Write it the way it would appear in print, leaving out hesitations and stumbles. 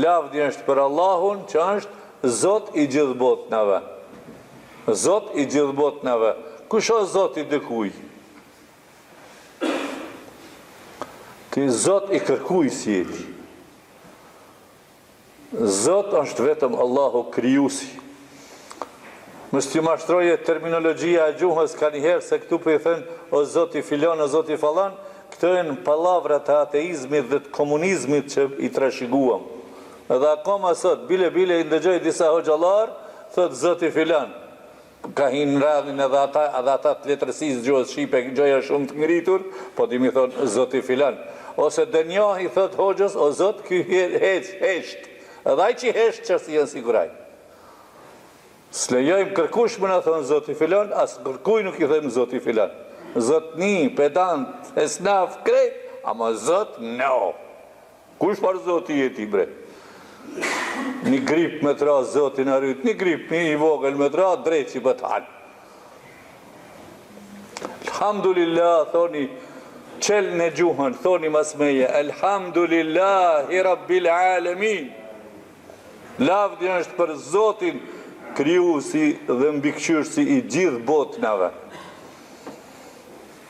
Lavdi është për Allahun që është Zot i gjithë botnave. Zot i gjithë botnave. Kush o Zot i dikuj? Ti Zot i kërkuj s'je ti. Zot është vetëm Allahu krijuesi. Mos t'ju mashtroje terminologjia e gjuhës kanjëherë se këtu po i thënë o zoti filan o zoti falan, këto janë pallavra të ateizmit dhe të komunizmit që i trashëguam. Edhe akoma sot bile bile i ndëgjoj disa hoxhallarë thotë zoti filan. Ka hi në rendin edhe ata edhe ata të letërsisë gjuhës shqipe gjoja shumë të ngritur, po di mi thonë zoti filan. Ose denjahi thotë hoxhës o zot ky heq hesht. Edhe ai që hesht që janë sikur ai. S'lejojmë kërkush me na thonë zoti filan, as kërkuj nuk i thojmë zoti filan. Zotni, pedant, esnaf, krejt, ama zot no. Kush far zoti je ti bre? Një grip me t'ra zoti na rujt, një grip një i vogël me t'ra dreqi po t'han. Elhamdulillah thoni çelne gjuhën, thoni mas meje Elhamdulillahi Rabbil Alemin. Lavdi është për Zotin, krijuesi dhe mbikëqyrësi i gjithë botnave.